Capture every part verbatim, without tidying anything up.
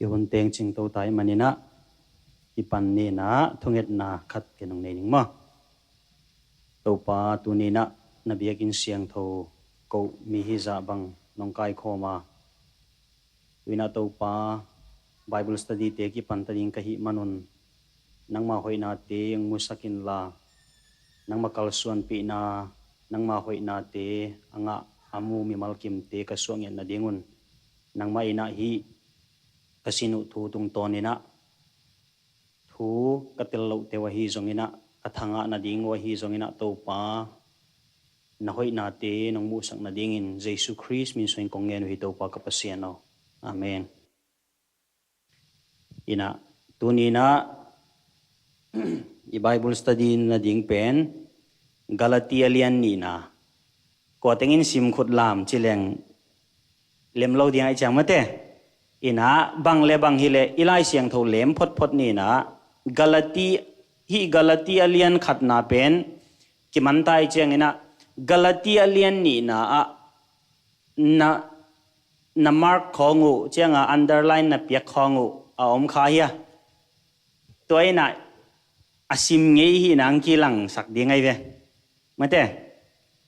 Hun teng cingto tai maninah i pan ninah thungetna khat ke nong nei ning maw? Topa, tuninah na biakinn siangtho ko mi hizah bang nong kaikhawm a, tuinah Topa, Bible study te kipanta ding ka hih manun nangma hoihnate ong musak inla, nangma kalsuanpihna, nangma hoihnate a ngah a mu mimal kimte ka suah ngiat nadingun nangmah inah hih ka sin uh thu tungtawninah thu ka tel lohte uh ahi zonginah, ka thangah nading uh ahi zonginah Topa, na hoihnate nong muhsak nadingin Jesu Khrist min suangin kong ngen uh hi Topa ka Pasian aw. Amen. Inah tuninah i Bible study nading pen Galatia lian nihna. Kua tengin simkhut lam cileng lem lo ding ai ciang mate. Inah bang le bang hileh i Lai Siangtho lem photphot ninah Galati, hih Galatia lian khatna pen kimantai cianginah Galatia lian nihna ah na, na mark khawng uh cianga underline na piak khawng uh a om kha hia? Tua inah a sim ngei hi nang kilangsak ding ai ve. Mate,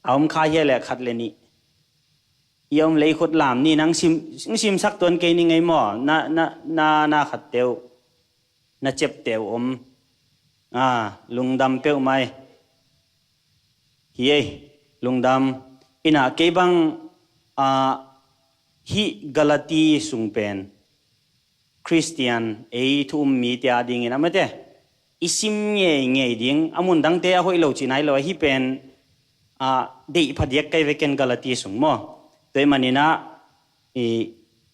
a om kha hia le khat le nih. I om lei khut lam ni nang sim, simsak tuan kei ni ngei maw? Na, na, na, na khat teu, na cep teu om. A, lungdam peuh mai. Hi ei, lungdam. Inah kei bang, a, hih Galati sung pen Khristian ei thu um mite a dingin a mate i sim ngeingei ding a mun dangte a hoih lo cih nai lo ahi pen, a, deih phadiak kai veken Galati sung maw? Tua i maninah i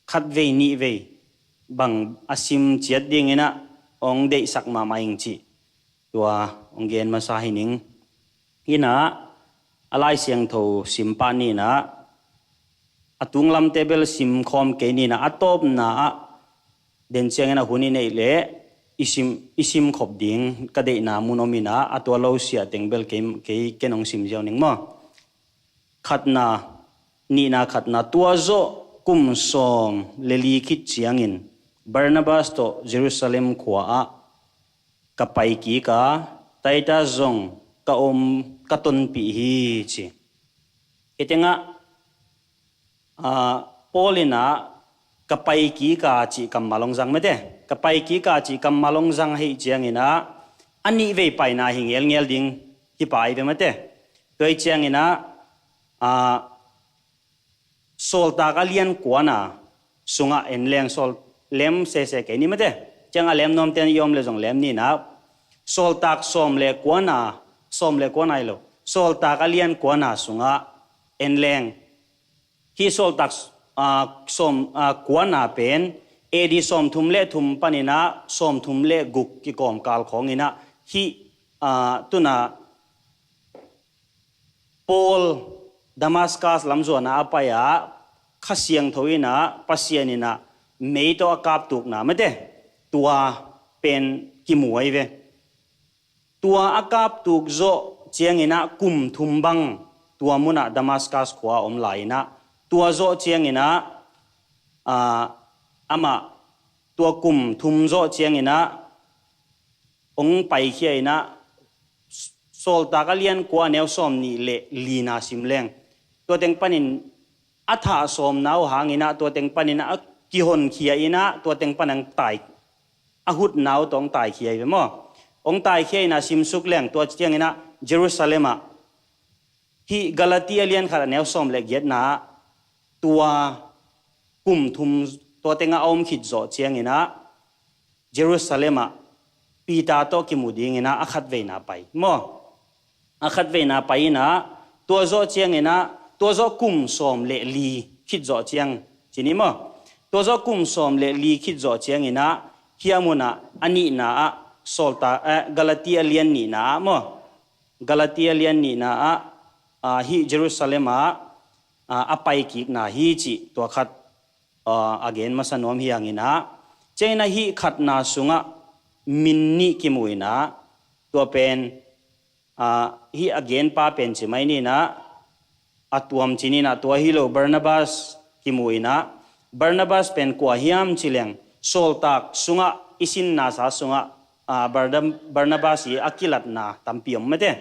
khatvei nihvei bang a sim ciat dinginah ong deihsak mahmah ing cih tua ong gen masa hi ning. Inah a Lai Siangtho simpah ninah a tunglamte bel simkhawm kei ninah a tawpna ah den ciangin a hun i neih leh i sim, i simkhop ding ka deihna mun om inah a tua lo siah teng bel kei, kei ken ong sim ziau ning maw? Khatna, nihna khatna, tua zawh kum sawm le li khit ciangin Barnabas tawh Jerusalem khua ah ka pai kik a, Titus zong ka om, ka tonpih hi ci. Hih tengah, a, Paul inah ka pai kik a cih kammal ong zang mate. Ka pai kik a cih kammal ong zang hih cianginah a nihvei paina hi ngelngel ding hi pai ve mate. Tua hih cianginah, a, Sawltak a lian kuana sungah en leng, sawl, lem sese kei ni mate. Ciang a lem nuamte i om le zong lem ninah Sawltak sawm le kuana, sawm le kuana hi lo, Sawltak a lian kuana sungah en leng. Hih Sawltak, a, sawm, a, kuana pen A D sawmthum le thum paninah sawmthum le guk kikawmkal khawnginah hih, a, tuna Paul Damascus lamzuana a pai ah Kha Siangtho inah Pasian inah mei tawh a kaptukna mate tua pen kimu ahi ve. Tua a kaptuk zawh cianginah kum thum bang tua munah Damascus khua a om lai inah tua zawh cianginah, a, amah tua kum thum zawh cianginah ong paikhia inah Sawltak a lian kua a neu sawm nih le lina sim leng. Tua teng panin a thah sawmna uh hanginah tua teng panin a kihonkhia inah tua teng pan ang tai, a hutna uh tawh ong taikhia hi ve maw? Ong taikhia inah simsuk leng tua cianginah Jerusalem ah hih Galatia lian khat a neu sawm le giatna ah tua kum thum tua tengah a om khit zawh cianginah Jerusalem ah Peter tawh kimu dinginah a khatveina pai maw? A khatveina pai inah tua zawh cianginah tua zawh kum sawm le li khit zawh ciang ci ni maw? Tua zawh kum sawm le li khit zawh cianginah hih a munah a nihna ah Sawltak, eh, Galatia lian nihna ah maw? Galatia lian nihna ah, a, hih Jerusalem ah, a, a paikikna hi cih tua khat, a, a gen masa nuam hi hanginah. Cianginah hih khatna sungah min nih kimu inah tua pen, a, hih a genpa pen ci mai ninah a tuam ci ninah tua hi lo Barnabas kimu inah Barnabas pen kua hiam ci leng Sawltak sungah i sinnasa sungah, ah, Barnabas hi a kilatna tampi om mate.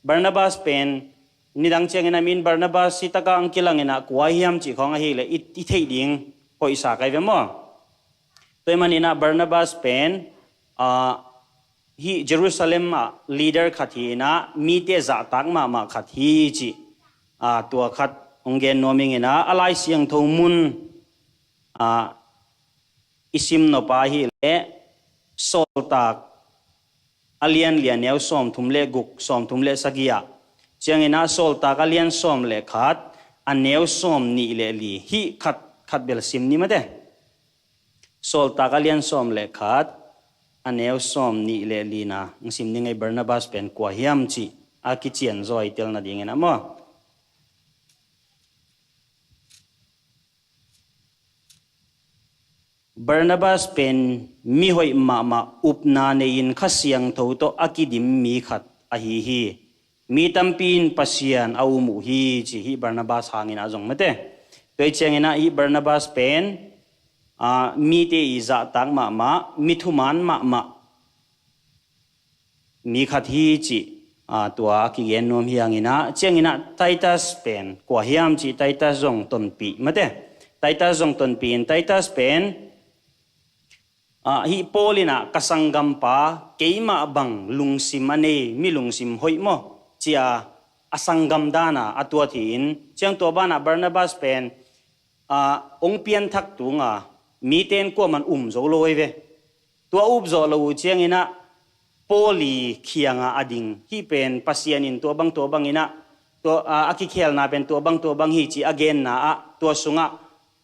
Barnabas pen nidang ciangin a min Barnabas hi takah ang kilangin a kua hiam cih khawng ahileh i theih ding hoihsa kai ve maw? Tua ahih manin a Barnabas pen, ah, hih Jerusalem ah leader khat hi in a mite zahtak mahmah khat hi cih, ah, tua khat hong gen nuam ing in a, a Lai Siangtho mun, ah, i sim nop a hileh Sawltak a lian li a neu sawmthum le guk, sawmthum le sagih ah, ciangin a Sawltak a lian sawm le khat a neu sawmnih le li, hih khat khat bel sim ni mate. Sawltak a lian sawm le khat a neu sawmnih le lina ang sim ni ngei. Barnabas pen kua hiam cih a kicianzaw i tel nadingin a maw? Barnabas pen mihoih mahmah, upna nei-in Kha Siangtho tawh a kidim mi khat ahi hi. Mi tampi in Pasian a um uh hi ci hi. Barnabas hangin a zong mate. Tua hi ciangin a hi Barnabas pen, ah, mite i zahtak mahmah, mi thuman mahmah mi khat hi cih, ah, tua a kigen nuam hi hangin a, ciangin a Titus pen kua hiam cih Titus zong tonpih mate. Titus zong tonpih in Titus pen, ah, hih Paul in a ka sanggampa keimah bang lungsim a nei, mi lungsim hoih maw, ci a a sanggam dan a a tuat hi in, ciang tua ban a Barnabas pen, ah, hong pianthak tung a, mite in kuaman um zo lo hi ve. Tua up zawh lo uh ciangin a Paul i kiangah a ding, hih pen Pasian in tua bang tua bangin a, tua, ah, a kikhelna pen tua bang tua bang hi ci a genna ah, tua sungah,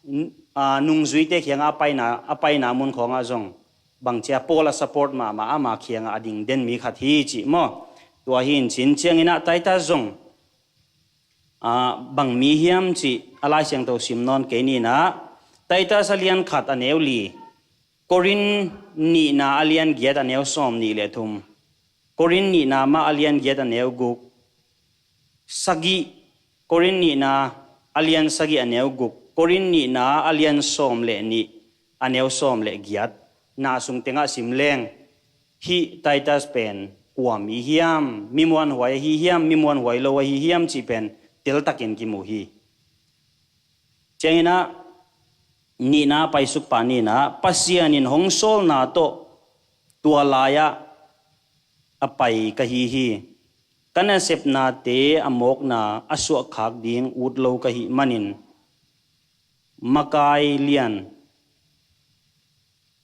n-, ah, nungzuite kiangah a paina, a paina mun khawngah zong bang ci a Paul a support mahmah, ama kiangah a ding den mi khat hi cih maw? Tua hi in cin ciangin a Titus zong, ah, bang mi hiam cih a Lai Siangtho sim nawn kei ni in a, Titus a lian khat a neu li, Korin nihna a lian giat a neu sawmnih le thum, Korin nihna mah a lian giat a neu guk, sagih, Korin nihna a lian sagih a neu guk, Korin nihna a lian sawm le nih a neu sawm le giat na sung tengah sim leng, hih Titus pen kua mi hiam, mi muanhuai ahi hiam, mi muanhuai lo ahi hiam cih pen teltakin kimu hi. Ciangin a nihna paisuk pah ni in a, Pasian in hong sawlna tawh tua lai-ah a pai ka hi hi. Ka nasepnate a mawkna a suahkhak ding ut lo ka hih manin, makai lian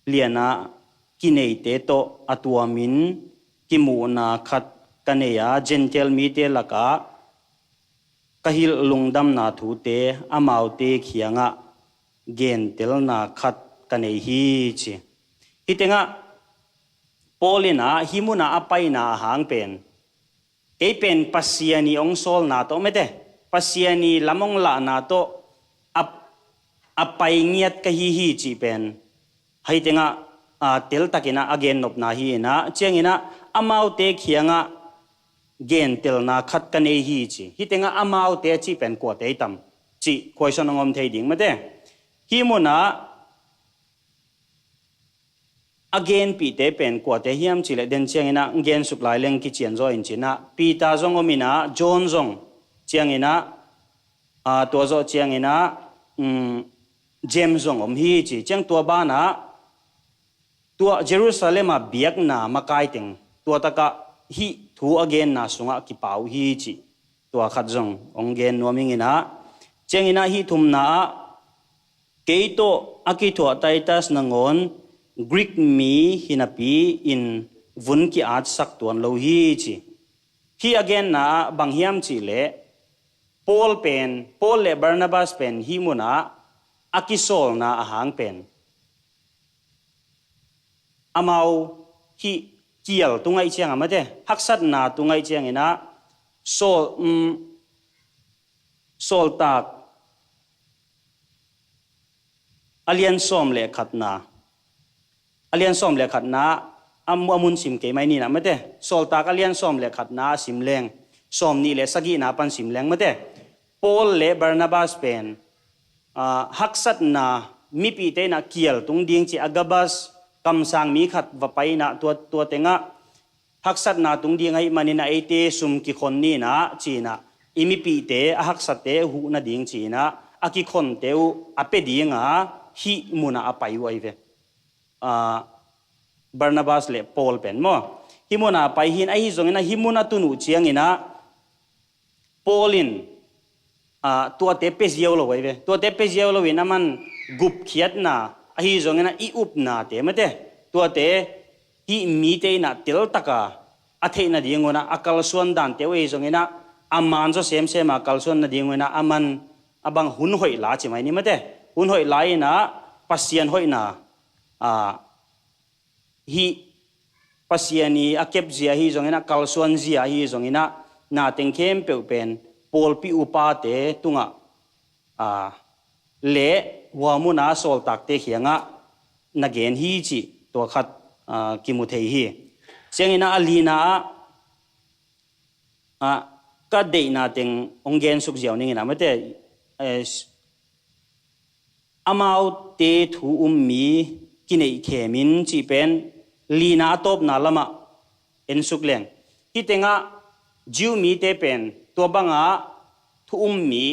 lianah kineite tawh a tuamin kimuhna khat ka nei a, Gentile mite lakah ka hilh lungdamna thute amaute kiangah gentelna khat ka nei hi ci. Hih tengah Paul in a hih munah a paina a hang pen, kei pen Pasian i hong sawlna tawh mete, Pasian i lam hong lahna tawh a, a pai ngiat ka hi hi cih pen hih tengah, ah, teltakin a, a gennopna hi in a, ciangin a amaute kiangah gentelna khat ka nei hi ci. Hih tengah amaute cih pen kuate hi tam cih question hong om thei ding mete. Hih munah a genpihte pen kuate hiam cih leh den ciangin a gensuk lai leng kician zaw in cin a, Peter zong om in a, John zong ciangin a, ah, tua zawh ciangin a, um, James zong om hi ci. Ciang tua banah tua Jerusalem a biakna makai teng tua takah hih thu a genna sungah kipa uh hi ci. Tua khat zong hong gen nuam ing in a, ciangin a hih thumna ah, kei tawh a kithuah Titus nangawn Greek mi hinapi in vun ki-atsak tuan lo hi ci. Hih a genna ah bang hiam cih leh Paul pen, Paul le Barnabas pen hih munah a kisawlna a hang pen amau hih kial tu ngaih ciang a mate, haksatna tu ngaih ciangin a sawl, um, Sawltak a lian sawm le khatna, a lian sawm le khatna a mu-, a mun sim kei mai ni in a mate, Sawltak a lian sawm le khatna a sim leng, sawm nih le sagihna pan sim leng mate, Paul le Barnabas pen, ah, haksatna mipihte in ah kial tung ding ci, Agabas, kamsang mi khat va pai in ah tua, tua tengah haksatna tung ding ahih manin ah eite sum kikhon ni in ah ci in ah, i mipihte, a haksate huh nading ci in ah a kikhonte uh a pia ding a, hih mun ah a pai uh ahi ve. Aa, Barnabas le Paul pen maw, hih mun ah a pai hi in, ahi zongin ah hih mun a tun uh ciangin ah Paul in, aa, tuate pia ziau lo ahi ve. Tuate pia ziau lo in aman gupkhiatna, ahi zongin ah i upnate mate, tuate hih mite in ah teltak a a theih nading un ah a kalsuan dante uh ahi zongin ah a man zaw semsem a kalsuan nading un ah aman a bang hun hoih la ci mai ni mate. Hun hoih la in ah Pasian hoihna, aa, hih Pasian i a kepzia ahi zongin ah, kalsuanzia ahi zongin ah, na teng khempeuh pen pawlpi upate tungah, aa, le hua mun a sawltakte kiangah na gen hi cih tua khat, aa, kimu thei hi. Ciangin ah a lina ah, aa, ka deihna teng hong gensuk ziau ning in ah mate, eh, amaute thu um mi kineihkhem in cih pen lina a tawpna lamah ensuk leng. Hih tengah Jew mite pen tua bangah thu um mi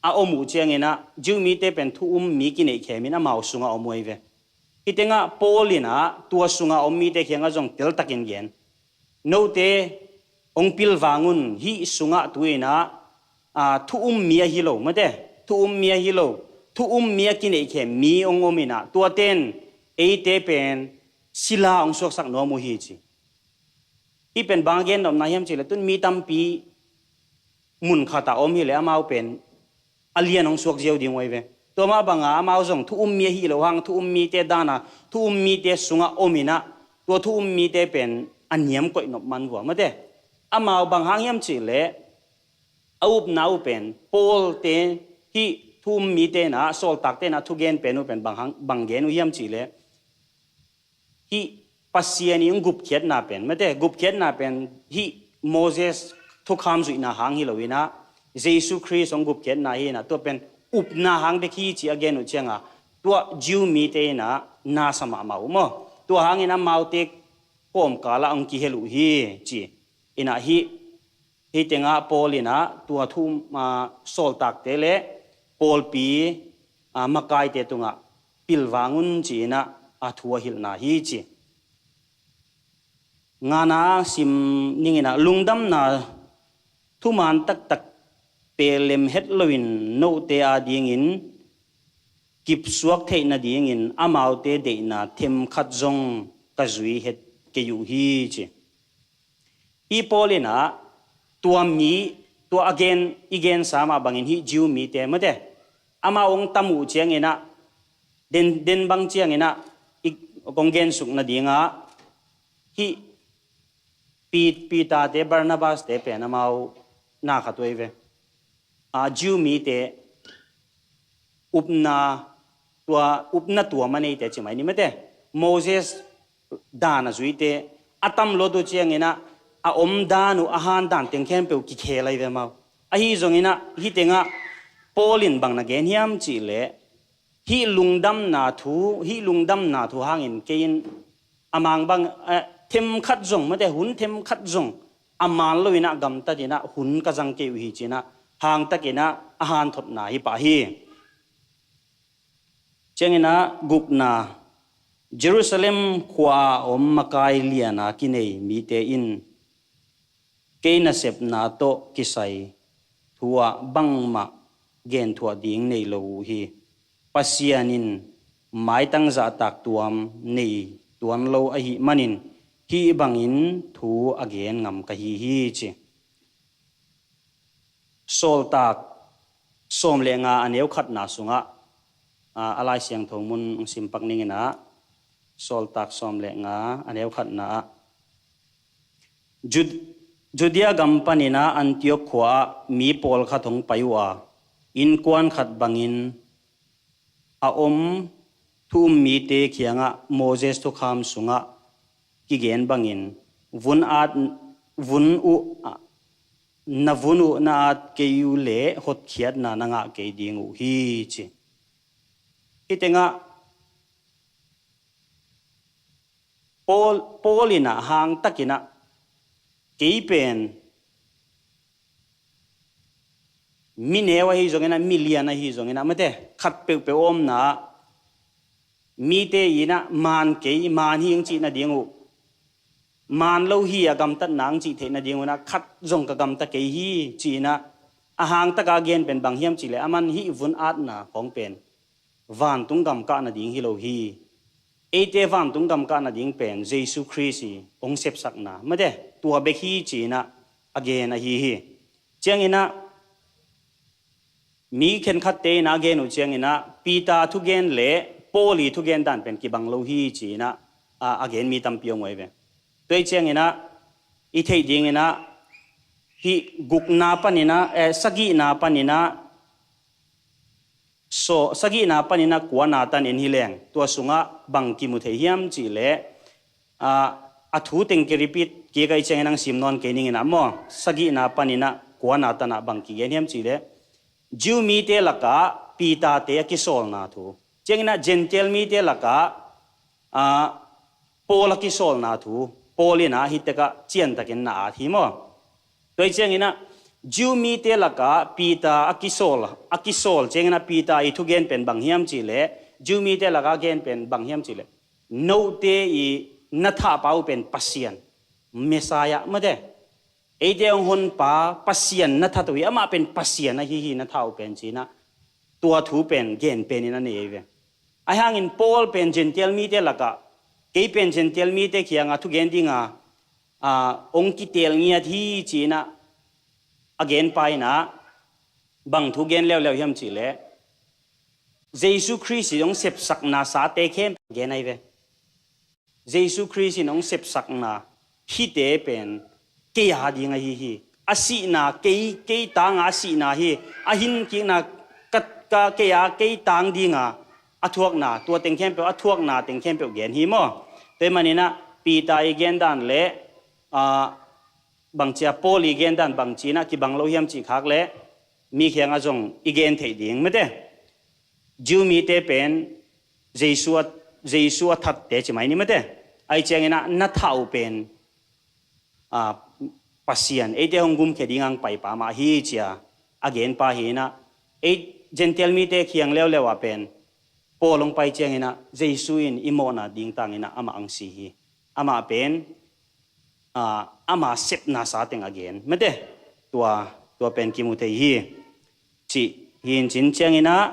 a om uh ciangin ah Jew mite pen thu um mi kineihkhem in amau sungah om uh ahi ve. Hih tengah Paul in ah tua sungah om mite kiangah zong teltakin gen. Note hong pilvang un, hih sungah tu in ah, aa, thu um mi ahi lo mate, thu um mi ahi lo, thu um mi a kineihkhem mi hong om in ah, tuate in eite pen sila hong suaksak nuam uh hi ci. Hih pen bang a gennopna hiam cih leh tun mi tampi mun khat ah om hi leh amau pen a lian hong suak ziau ding uh ahi ve. Tua mah bangah amau zong thu um mi ahi lo hang, thu um mite dan a, thu um mite sungah om in ah, tua thu um mite pen a niam koih nop man vua mate. Amau bang hang hiam cih leh a upna uh pen Paul te, hih thu um mite in ah, sawltakte in ah thugen pen uh pen bang hang, bang gen uh hiam cih leh hih Pasian i hong gupkhiatna pen mate, gupkhiatna pen hih Moses thukham zuihna hang hi lo in ah, Jesu Khrist hong gupkhiatna hi in ah, tua pen upna hang bek hi ci a gen uh ciangah, tua Jew mite in ah na sa mahmah uh maw. Tua hangin amaute kawmkal ah hong kihel uh hi ci. In ah hih, hih tengah Paul in ah tua thu, aa, sawltakte le pawlpi, aa, makaite tungah pilvang un ci in ah a thu a hilhna hi ci. Ngana sim ning in ah, lungdamna thuman taktak pelem het loin note adingin kipsuak theih nadingin amaute deihna themkhat zong ka zui het kei uh hi ci. Hih Paul in ah tua mi, tua a gen, i gensa mah bangin hih Jew mite mate, amau hong tam uh ciangin ah, den, den bang ciangin ah i kong gensuk nading ah, hih Pi-, Peter te, Barnabas te pen amau na khat uh ahi ve. Aa, Jew mite upna, tua upna tuam a neite ci mai ni mate, Moses dan a zuite, a tam luat uh ciangin ah a om dan uh, a han dan teng khempeuh kikhel ahi ve amau. Ahi zongin ah hih tengah Paul in bang na gen hiam cih leh, hih lungdamna thu, hih lungdamna thu hangin kei in a mang bang, eh, themkhat zong mate, hun themkhat zong a man lo in ah gamtat in ah hun ka zang kei uh hi ci in ah hangtak in ah a hanthotna hi pah hi. Ciangin ah gukna, Jerusalem khua a om makai lian a kinei mite in kei nasepna tawh kisai thu ah bangmah genthuah ding nei lo uh hi. Pasian in maitang zahtak tuam nei tuan lo ahih manin hih bangin thu a gen ngam ka hi hi ci. Sawltak sawm le nga a neu khatna sungah, a, a Lai Siangtho mun hong simpak ning in ah, Sawltak sawm le nga a neu khatna ah, Jud-, Judea gam panin ah Antioch khua ah mi pawlkhat hong pai uh a, innkuan khat bangin a om thu um mite kiangah Moses thukham sungah kigen bangin vun at, vun uh, na vun uh na at kei uh leh hotkhiatna na ngah kei ding uh hi ci. Hih tengah Paul, Paul in ah hangtakin ah kei pen mi neu ahi zongin ah, mi lian ahi zongin ah, mate, khat peuhpeuh omna ah mite in ah man kei, man hi ing cih nading uh, man lo hi a gamtatna ang cih theih nading un ah khat zong ka gamta kei hi ci-in ah a hangtaka gen pen bang hiam cihleh, aman hih vun atna khawng pen vantung gam kah nading hi lo hi. Eite vantung gam kah nading pen Jesu Khrist i hong sepsakna, mate, tua bek hi ci-in ah a gen ahi hi. Ciangin ah mi khenkhatte in ah a gen uh ciangin ah Peter thugen le Paul i thugen dan pen kibang lo hi ci-in ah a, a gen mi tampi om uh ahi ve. Tua hi ciangin ah i theih dingin ah hih gukna panin ah, eh, sagihna panin ah, so, sagihna panin ah kuana tan en hi leng, tua sungah bang kimu thei hiam cihleh, ah, a thu teng ki repeat kik ahih ciangin ang sim nawn kei ning in ah maw, sagihna panin ah kuana tan ah bang kigen hiam cihleh, Jew mite lakah Peter-te a kisawlna thu, ciangin ah Gentile mite lakah, ah, Paul a kisawlna thu, Paul in ah hih tekah ciantakin na at hi maw. Tua hi ciangin ah Jew mite lakah Peter a kisawl, a kisawl ciangin ah Peter i thugen pen bang hiam cihleh, Jew mite lakah gen pen bang hiam cihleh, note i na thahpa uh pen Pasian, Messiah, mate, eite hong honpa Pasian na that uh hi, amah pen Pasian ahi hi na thah uh pen ci-in ah tua thu pen gen penin a nei ahi ve. Ahi hangin Paul pen Gentile mite lakah, kei pen Gentile mite kiangah thugen dinga, ah, hong kiteel ngiat hi ci-in ah a genpa in ah bang thu gen leuleu hiam cihleh, Jesu Khrist i hong sepsakna sate khempeuh gen ahi ve. Jesu Khrist in hong sepsakna hihte pen kei a ding ahi hi. A sihna kei, kei tanga a sihna hi. A hinkikna ka, ka kei a, kei tang dinga a thuakna, tua teng khempeuh, a thuakna teng khempeuh gen hi maw. Tua hi manin ah Peter i gen dan le, ah, bangci a Paul i gen dan bangci in ah kibang lo hiam cih khak leh mi kiangah zong i gen theih ding, mate. Jew mite pen Jesu a, Jesu a thatte ci mai ni, mate. Ahih ciangin ah na thah uh pen, ah, Pasian, eite hong gumkhia ding ang paipa mah hi ci-a a genpa hi in ah, ei Gentile mite kiang leuleu ah pen Paul hong pai ciangin ah Jesu in i mawhna ding tangin ah amah ang si hi. Amah pen, ah, ama sepna sa teng a gen, mate, tua, tua pen kimu thei hi. Cih hi in cin ciangin ah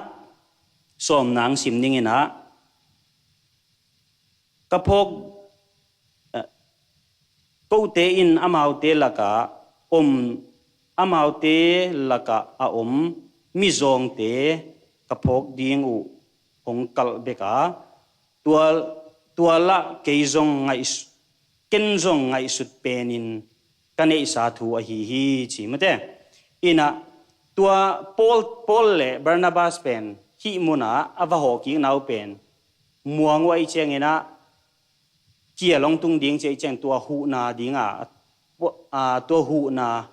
sawmna ang sim ning in ah, ka phawk, eh, kote in amaute lakah om, amaute lakah a om mizawngte ka phawk ding uh hong kalh bek a, tua, tua lah kei zong ngaihs-, ken zong ngaihsut penin ka neihsa thu ahi hi ci, mate. In ah tua Paul, Paul le Barnabas pen hih munah a va hawhkikna uh pen muang uh ahih ciangin ah kial hong tung ding ci ahih ciang tua huhna dinga, a, tua huhna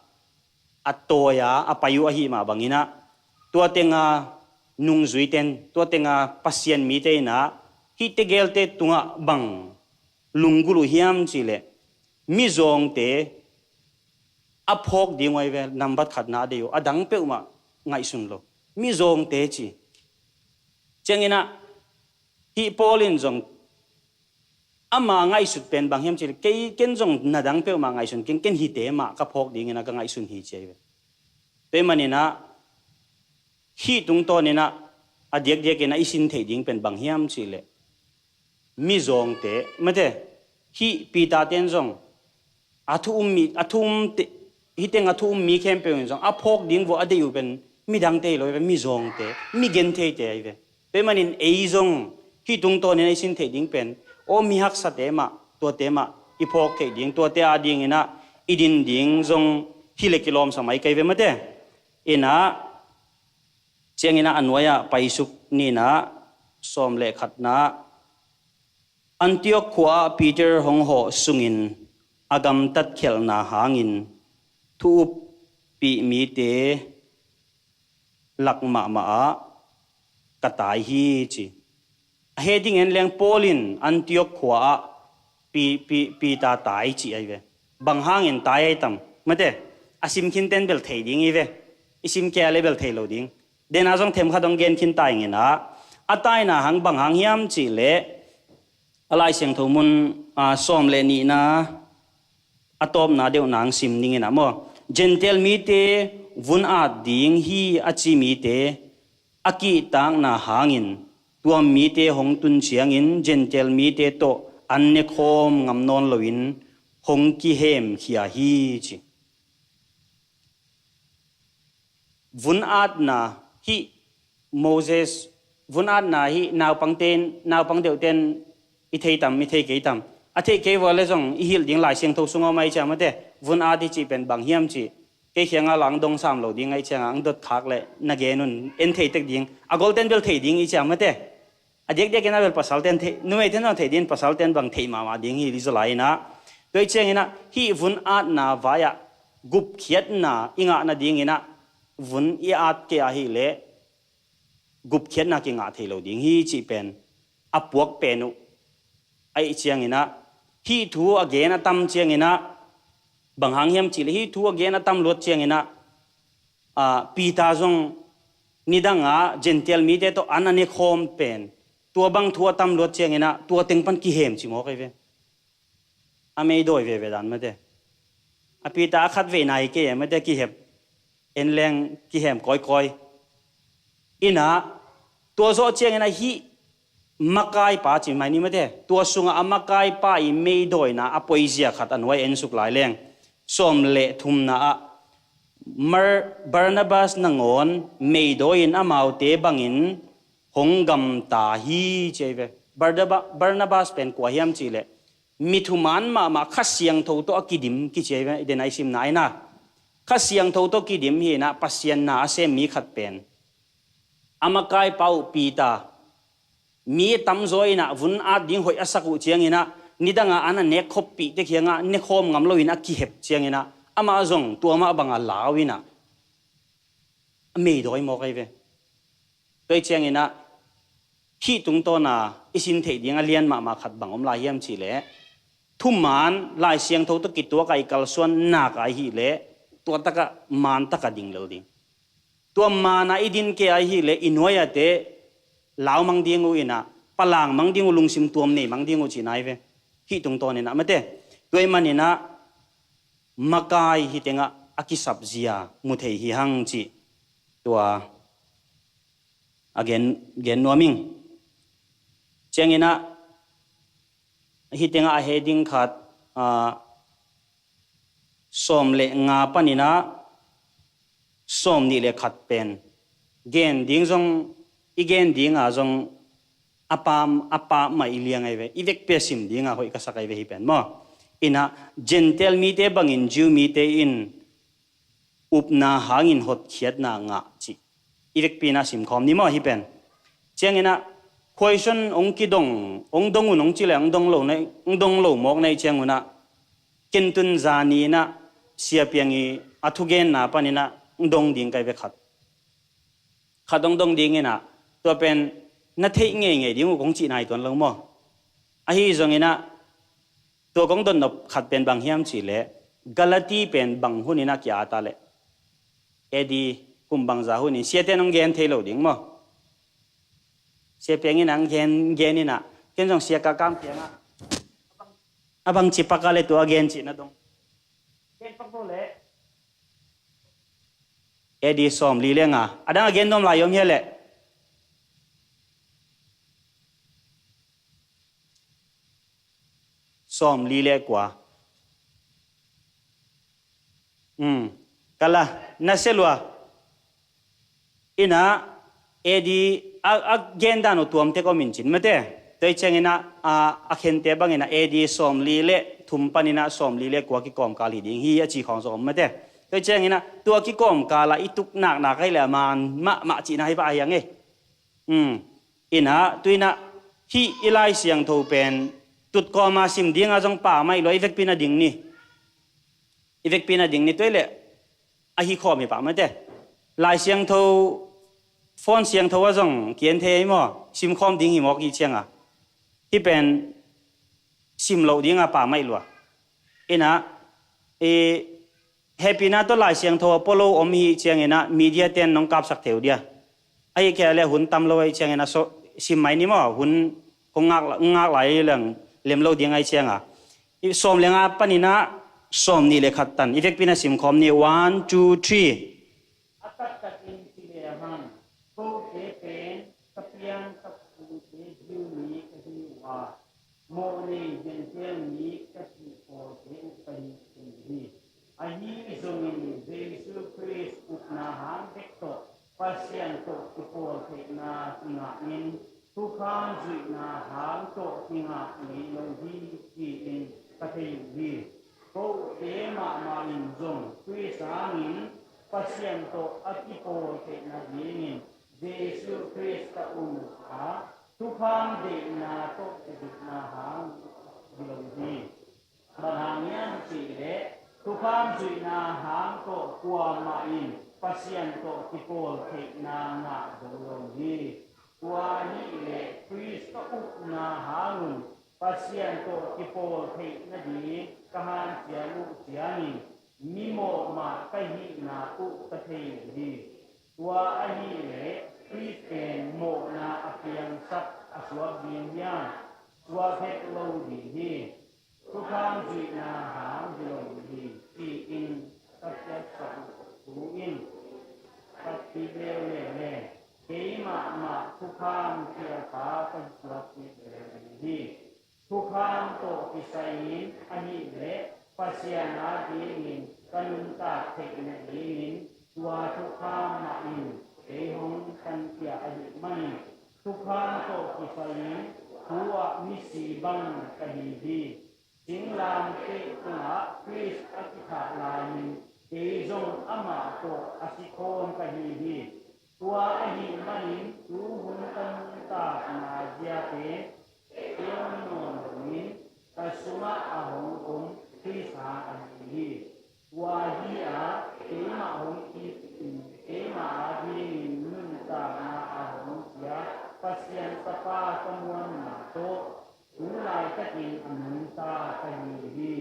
a tawi-a a pai uh ahih mah bangin ah, tua tenga nungzuite in, tua tenga Pasian mite in ah hihte geelte tungah bang lunggulh uh hiam cihleh, mizawngte a phawk ding uh ahi ve, nambat khatna a deih uh, a dang peuhmah ngaihsun lo. Mizawngte ci. Ciangin ah hih Paul in zong ama ngaihsut pen bang hiam cihleh, kei, ken zong na dang peuhmah ngaihsun keng, ken hihte mah ka phawk dingin ah ka ngaihsun hi ci ahi ve. Tua hi manin ah hih tungtawnin ah a diakdiakin ah i sin theih ding pen bang hiam cihleh, mizawngte, mate, hih Peter ten zong a thu um mi, a thu um te, hih teng a thu um mi khempeuh in zong a phawk ding vua a deih uh pen midangte hi lo hi ve, mizawngte, mi gentheite ahi ve. Tua hi manin ei zong hih tungtawnin ei sin theih ding pen, aw, mi haksate mah, tuate mah i phawk theih ding, tuate a dingin ah i din ding zong hi leh kilawmsa mai kei ve, mate. In ah, ciangin ah a nuai-ah paisuk ni in ah, sawm le khatna, Antiok khua-ah Peter hong hawh sungin a gamtat khialhna hangin thu uppih mite lak mahmah ah ka tai hi ci. A he ding en leng Paul in Antiok khua ah Pi, Pi, Peter tai ci ahi ve. Bang hangin tai ahi tam? Mate, a sim khin ten bel thei ding hi ve. I sim kei a le bel thei lo ding. Dena zong themkhat hong gen khin ta ing in ah, a taina hang bang hang hiam cih leh, a Lai Siangtho mun, a, sawm le nihna, a tawpna deuhna hong sim ning in ah maw. Gentile mite vun at ding hi a ci mite a kihtakna hangin tua mite hong tun ciangin Gentile mite tawh an ne khawm ngam nawn loin hong kihemkhia hi ci. Vun atna hih Moses, vun atna hih naupangten, naupang deuhten i thei tam, i thei kei tam? A theih kei vua le zong i hilh ding Lai Siangtho sungah om ahi ciang mate, vun at i cih pen bang hiam cih kei khiangah la ang dong sam lo ding ahi ciangah ang dot khak le na gen un en thei tek ding. A golten bel thei ding i ciang mate. A diakdiak in ah bel pasalten thei, numeiten zong thei ding, pasalten bang thei mahmah ding hi li zaw lai in ah. Tua hi ciangin ah hih vun atna vai-ah gupkhiatna i ngah nadingin ah vun i at kei ahih leh gupkhiatna kingah thei lo ding hi cih pen a puak pen uh. Ahi ciangin ah hih thu a gen a tam ciangin ah bang hang hiam cih leh hih thu a gen a tam luat ciangin ah, ah, Peter zong nidang a Gentile mite tawh an a ne khawm pen tua bang thu a tam luat ciangin ah tua teng pan kihem ci mawk ahi ve. A meidawi veve dan mate. A Peter a khat vei nai kei e mate, kihep. En leng kihem kawikawi. In ah tua zawh ciangin ah hih makaipa ci mai ni mate, tua sungah a makaipa i meidawina a poizia khat a nuai en suk lai leng, sawm le thumna ah Mar-, Barnabas nangawn meidawi in amaute bangin hong gamta hi ci ahi ve. Barnaba-, Barnabas pen kua hiam cih leh mi thuman mahmah Kha Siangtho tawh a kidim kici ahi ve, i den a i simna ahi na. Kha Siangtho tawh kidim hi in ah Pasian na a sem mi khat pen a makaipa uh Peter, mi tamzaw in ah vun at ding hoih a sak uh ciangin ah nidang a an a nek khoppihte kiangah ne khawm ngam loin a kihep ciangin ah amah zong tua mah bang a lau in ah a meidawi mawk ahi ve. Tua hi ciangin ah hih tungtawn a i sin theih ding a lian mahmah khat bang om lai hiam cih leh, thuman Lai Siangtho tawh kituak a i kalsuan nak a ahih leh tua takah man takah ding lel ding. Tua man a i din kei ahih leh i nuai-ate lau mang ding uh in ah, palang mang ding uh, lungsim tuam nei mang ding uh cihna ahi ve. Hih tungtawn in ah mate, tua ahih manin ah makai hih tengah a kisapzia mu thei hi hang cih tua a gen, gen nuam ing. Ciangin ah hih tengah a he ding khat, ah, sawm le nga panin ah sawm nih le khat pen gen ding zong, i gen ding a zong a pam, a pam mah i liang ahi ve. I vekpi a sim ding a hoih ka sak ahi ve hih pen maw. In ah Gentile mite bangin Jew mite in upna hangin hotkhiatna ngah cih i vekpi in ah simkhawm ni maw hih pen. Ciangin ah question hong kidong, hong dong un hong ci leh hong dong lo na, hong dong lo mawk na hih ciangun ah, kentun zani in ah Sia Piang i a thugenna panin ah hong dong ding ka hi ve khat. Khat hong dong ding in ah tua pen na theih ngeingei ding uh kong cihna hi tuan lo maw. Ahi zongin ah tua kong dotnop khat pen bang hiam cih leh, Galati pen bang hun in ah ki-at a leh, A D kum bangzah hun in, siate in hong gen thei lo ding maw. Sia Piang in hong gen, gen in ah ken zong Sia Kah Kam kiangah a bangci pak a leh tua a gen cih na dong. Gen pak lo leh A D sawmli le nga. A dang a gen nuam lai om hia leh? Sawmli le kua. Hmm. Kala, na sia lua. In ah A D a, a gen dan uh tuam tek om in cin mate. Tua hi ciangin ah, a, a khente bangin ah A D sawmli le thum panin ah sawmli le kua kikawmkal hi ding hi a ci khawng zong om mate. Tua hi ciangin ah tua kikawmkal ah i tuk naknak ahih leh a man mahmah cihna hi pah a hi a ngei. Hmm. In ah, tu in ah, hih i Lai Siangtho pen tutkawm a sim ding a zong pha mai lua, i vekpi in ah ding ni. I vekpi in ah ding ni, tua hi leh ahi khawm hi pah mate. Lai Siangtho phone siangtho ah zong ki-en thei ei maw, simkhawm ding hi mawk hi cianga, hih pen sim loh dinga pammaih lua. Inah, i hehpihna tawh Lai Siangtho a pua lo om hi cianginah media ten nong kapsak thei uh dia. Ahi kei le hun tam lo ahi cianginah so, sim mai ni maw, hun kong ngak, ngak lai leng lem lo ding ahi cianga. I sawm le nga paninah sawm nih le khat tan i vekpi na simkhawm ni. One, two, three. A taktakin ci lehang, kote pen ka piang ka pute Jew mi ka hi uh a, mawhnei Gentile mi ka cih pawlte uh ka hi uh hi. Ahi zongin Jesu Khrist upna hang bek tawh Pasian tawh kipawl theihna kingahin, thukham zuihna hang tawh kingah ngei lo hi, ci-in ka thei uh hi. Kote mahmah in zong Khrist hangin Pasian tawh a kipawl theih nadingin Jesu Khrist ka um uh a, thukham deihna tawh kizutna hang hi lo hi. Bang hang hiam cihleh thukham zuihna hang tawh kuamah in Pasian tawh kipawl theihna ngah zo lo hi. Tua hileh Khrist ka upna hangun Pasian tawh kipawl theih nading ka hanciam uh ciangin mimawh mah ka hihna uh ka thei uh hi. Tua ahileh Khrist pen mawhna a piangsak a suak ding hiam? Suak het lo ding hi. Thukham zuihna hang hi lo hi, ci-in ka piaksak uh thu in ka kik leuleu le, keimah mah thukham piapa ka hi suak kik leuleu hi. Thukham tawh kisai-in ahileh Pasian adingin ka nuntak theih nadingin tua thukham mah in kei hong tanpia ahih manin thukham tawh kisai-in thu-ah misi bang ka hi hi. Singlamteh tungah Khrist a kithah lai-in kei zong amah tawh a sikhawm ka hi hi. Tua ahih manin tu hun ka nuntakna zia pen kei hong nawn loin ka sungah a hong om Khrist hang ahi hi. Tua hi-a keimah hong it in keimah adingin nuntakna a hong pia Pasian Tapa ka muanna tawh tu laitakin a nunta ka hi hi.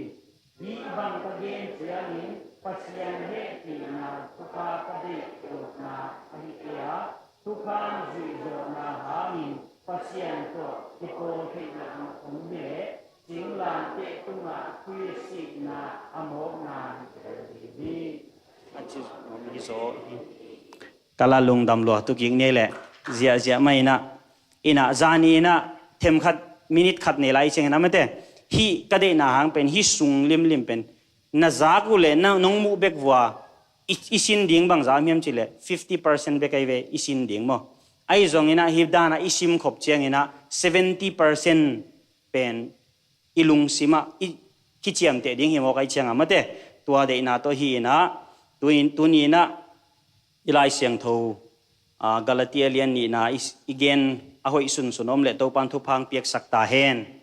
Hih bang ka gen ciangin Pasian hehpihna thupha ka deih zawhna ahi kei a, thukham zuih zawhna hangin Pasian tawh kipawl theih loh om hi leh singlamteh tungah Khrist sihna a mawkna hi kei hi. A ci hi zaw hi. Ka la lungdam lua tu kik ni leh ziahziah mah inah, inah zani inah themkhat minit khat nei lai ciangin a mate, hih ka deihna hang pen hih sung limlim pen na zak uh leh na nong muh bek vua i, i sin ding bangza om hiam cihleh fifty percent bek ahi ve i sin ding maw? Ahi zong inah hih danah i sim khop ciang inah seventy percent pen i lungsimah i kiciamteh ding hi mawk ahi cianga mate, tua deihna tawh hi inah, tu in, tuni inah i Lai Siangtho, a, Galati a lian nihna i, i gen a hoih sunsun om leh Topan thupha hong piaksak ta hen.